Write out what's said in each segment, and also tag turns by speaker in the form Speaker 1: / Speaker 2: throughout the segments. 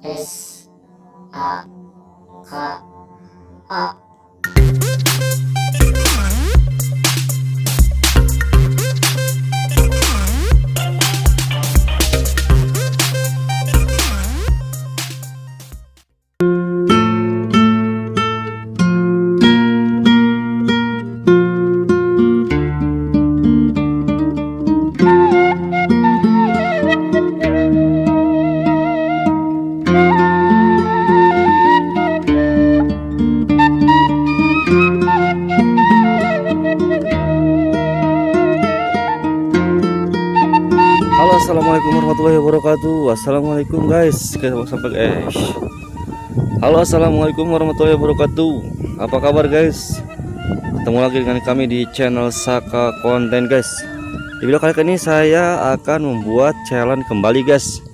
Speaker 1: S A K A.
Speaker 2: Halo, assalamualaikum warahmatullahi wabarakatuh. Assalamualaikum guys. Sampai Halo, assalamualaikum warahmatullahi wabarakatuh. Apa kabar guys? Ketemu lagi dengan kami di channel Saka Konten guys. Di video kali ini saya akan membuat challenge kembali guys.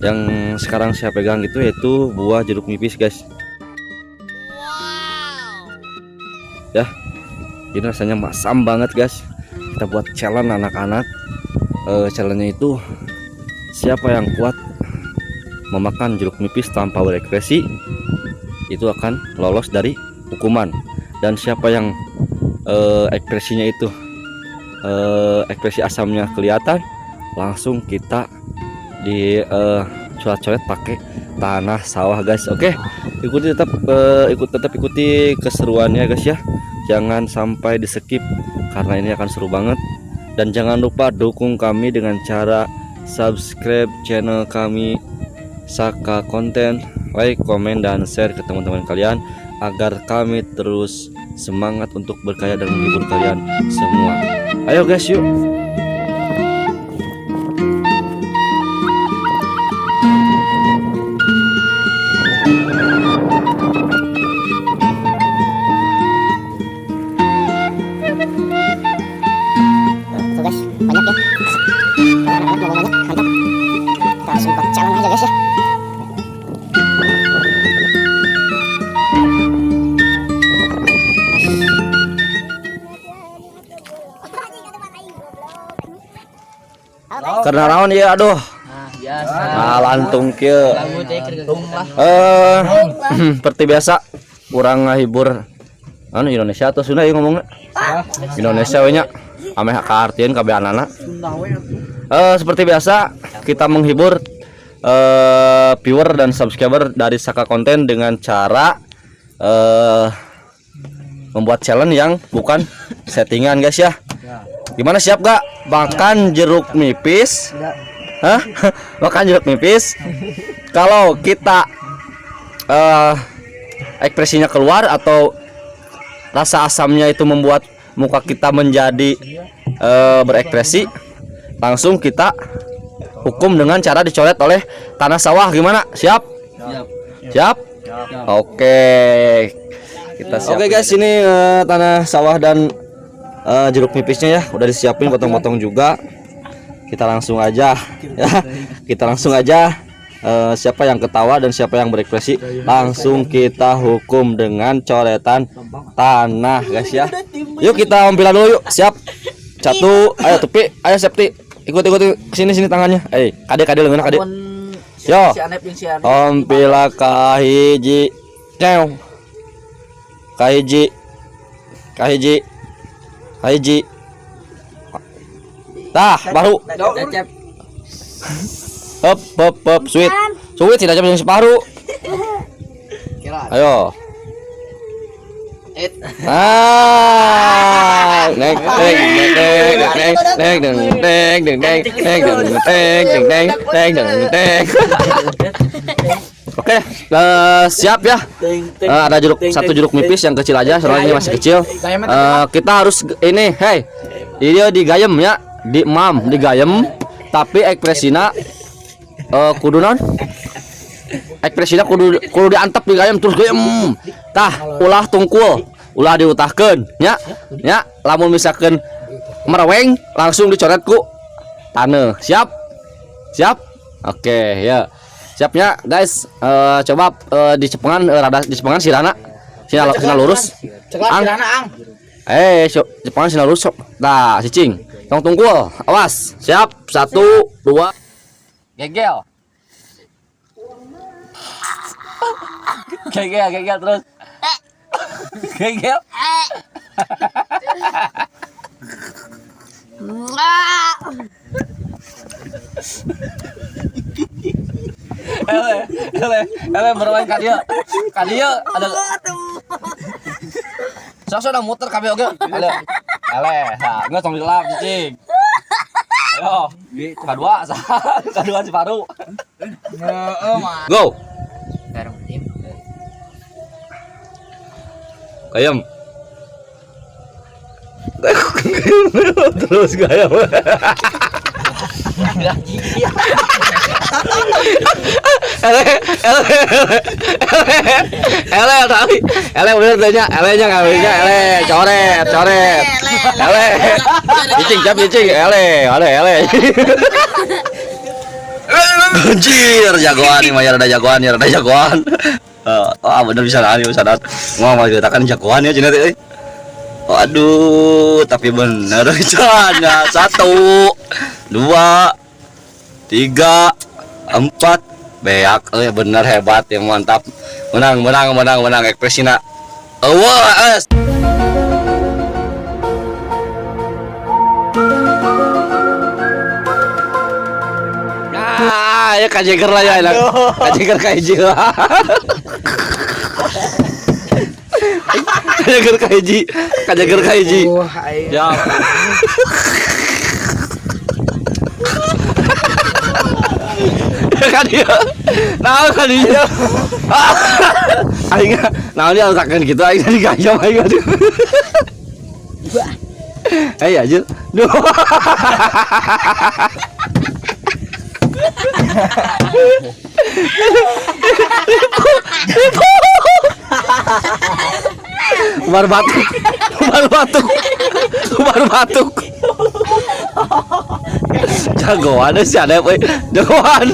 Speaker 2: Yang sekarang saya pegang itu yaitu buah jeruk nipis guys. Ya, ini rasanya masam banget guys. Kita buat challenge anak-anak. Challenge-nya itu siapa yang kuat memakan jeruk nipis tanpa berekspresi itu akan lolos dari hukuman, dan siapa yang ekspresinya itu ekspresi asamnya kelihatan, langsung kita di coret-coret pakai tanah sawah guys. Oke, ikuti tetap tetap ikuti keseruannya guys ya, jangan sampai di skip karena ini akan seru banget. Dan jangan lupa dukung kami dengan cara subscribe channel kami Saka Konten, like, komen, dan share ke teman-teman kalian agar kami terus semangat untuk berkarya dan menghibur kalian semua. Ayo guys, yuk.
Speaker 1: Tuh guys, banyak ya. Kalau anak-anak mau banyak, mantap. Kita langsung buat challenge aja guys ya.
Speaker 2: Karena naon ya, aduh.
Speaker 3: Nah, biasa.
Speaker 2: Nah, lantung kieu.
Speaker 3: Lagu teh
Speaker 4: lah.
Speaker 2: Seperti biasa urang ngahibur anu Indonesia atau Sunda ieu ngomongna? Indonesia we nya. Ameh kaartieun kabeh anana. Seperti biasa kita menghibur viewer dan subscriber dari Saka Konten dengan cara membuat challenge yang bukan settingan guys ya. Gimana, siap gak? Makan jeruk nipis? Hah? Makan jeruk nipis? Kalau kita ekspresinya keluar atau rasa asamnya itu membuat muka kita menjadi berekspresi, langsung kita hukum dengan cara dicoret oleh tanah sawah. Gimana? Siap?
Speaker 3: Siap.
Speaker 2: Siap? Oke. Kita siap. Oke guys, ini tanah sawah dan jeruk nipisnya ya, udah disiapin potong-potong juga. Kita langsung aja ya. Kita langsung aja, siapa yang ketawa dan siapa yang berekspresi langsung kita hukum dengan coretan tanah guys ya. Yuk kita ambil dulu yuk. Siap. Satu, ayo tepi, ayo Septi. Ikut ikut sini sini tangannya. Kade kade lengan kade. Yo.
Speaker 4: Si Anep jeung si Anep.
Speaker 2: Ompila kahiji. Cew. Kahiji. Kahiji. Kahiji. Tah, baru.
Speaker 4: Cecep.
Speaker 2: Hop hop hop, sweet. Sweet tidak yang separuh.
Speaker 4: Kira.
Speaker 2: Ayo.
Speaker 4: Et.
Speaker 2: Ah, neng neng neng neng neng neng neng neng neng neng neng neng neng neng neng neng. Oke, siap ya. Ada jeruk satu jeruk nipis yang kecil aja, soalnya ini masih kecil. Kita harus ini, hey, ini digayem ya, di mam, digayem, tapi ekspresina kudu non? Ekspresina kudu kudu diantep digayem terus gayem. Tah, ulah tungkul, ulah diutahkeun, nya. Nya, lamun misalkan mereweng langsung dicoret ku taneuh. Siap? Siap? Oke, ya. Siapnya guys, coba di cepengan, rada di cepengan sirana. Sina, sina lurus.
Speaker 4: Ceklat
Speaker 2: Ang.
Speaker 4: sirana ang.
Speaker 2: Sok cepengan sina lurus sok. Nah, cicing. Tong tungkul. Awas. Siap. Satu, dua. Gegel. Gegel, gegel terus. Gegel. Ele, ele, ele bermain ka dieu. Ka dieu ada. Sok sok muter kabeh oge. Ele. Ele, ha, geus tong dilap cicing. Ayo, kadua, kadua si Paru. Go. Kayam. Terus gayam. Ele, ele, ele, ele, tapi, ele bener tanya, ele nya ngambilnya, ele, coret, coret, ele, cicing, cap, cicing, ele, ele, ele. Anjir, jagoan nih, Maya ada jagoan, ya ada jagoan. Oh, bener bisa nani, bisa nani. Mau mau kita kan jagoan ya, cina teh. Waduh, tapi bener cina. 1, 2, 3, 4. Beak, bener hebat yang mantap. Menang, menang, menang, menang. Ekspresina. Wah, es. Ah, ya kajeger lah ya, kajeger kayak jiwa. Kajeger kayak ji, kajeger kayak ji. Ya. Kan dia, nah kan dia, aing, nah dia takkan gitu, aing tadi gayam aing aduh. Eh aja, duh. Ubar batuk, ubar batuk, ubar batuk. Jagoan sih ada, woi. Jagoan,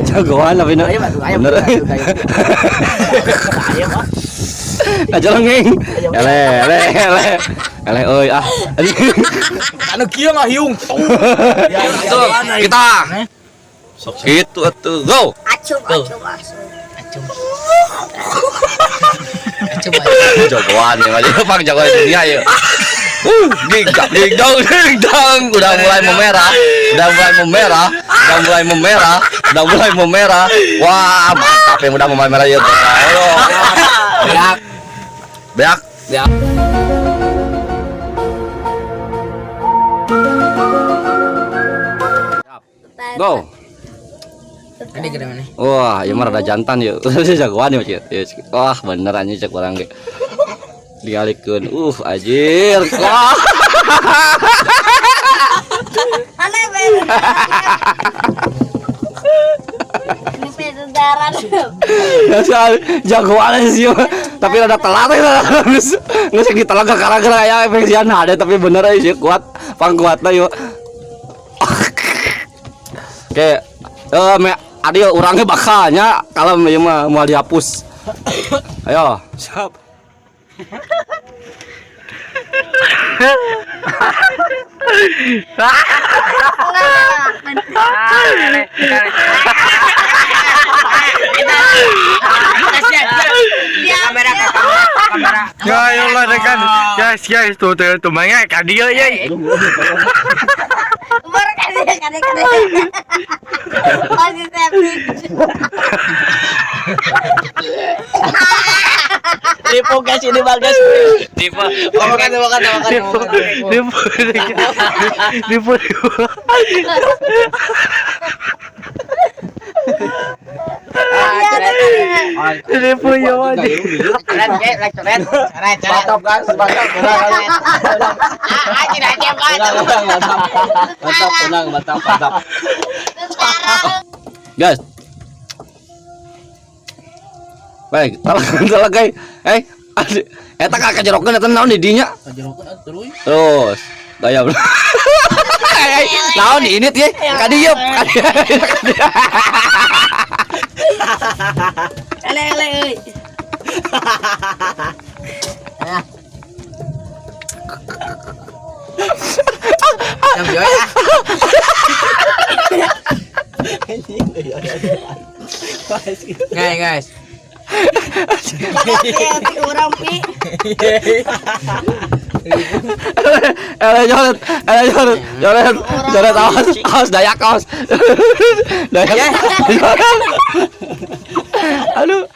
Speaker 2: jagoan tapi bener. Aja lengeng. Ele, ele, ele, ele, oi ah.
Speaker 4: Anu kieu mah hiung.
Speaker 2: Tuh, kita. Gitu atuh, go.
Speaker 1: Acung, acung, acung.
Speaker 4: Acung.
Speaker 2: Jagoan ya, aja pang jagoan dunia ya. Ding dang, ding dong, ding dong, udah mulai memerah, udah mulai memerah, udah mulai memerah, udah mulai memerah. Wah, mantap yang udah mulai merah ya. Ayo. Beak. Beak.
Speaker 4: Beak.
Speaker 2: Go.
Speaker 4: Ini gede mana?
Speaker 2: Wah, ya mah rada jantan ya. Jagoan ya, Cik. Wah, bener anjing cek orang ge. Dialikeun. Anjir. Wah.
Speaker 1: Aneh bener. Ini pedaran.
Speaker 2: Ya jagoan sih. Tapi rada telat ya. Geus geus ditelan ke gara-gara ya efek ada tapi bener aja sih kuat. Pang kuatna yuk. Oke, me adi orangnya bakalnya kalau ieu mah mau dihapus. Ayo, siap.
Speaker 3: Ya Allah rekan. Guys, guys, tuh tuh tuh banyak kadieu ye.
Speaker 1: Baru kade kade kade. Masih septic.
Speaker 4: Lipo guys ini bang guys. Lipo. Makan makan makan.
Speaker 3: Lipo lipo lipo. Lipo ya wajib.
Speaker 2: Mantap guys, mantap. Mantap, menang, mantap, mantap. Guys. Baik, telah guys. Eta ka kajerokeun eta naon di dinya? Terus, gaya. Naon di ini teh? Ka dieu, ka dieu.
Speaker 1: Ele ele euy.
Speaker 4: Guys, guys.
Speaker 1: Urang pi.
Speaker 2: Eh, joret, eh, joret, joret, joret, awas, awas, Dayak, awas. Dayak. Aduh.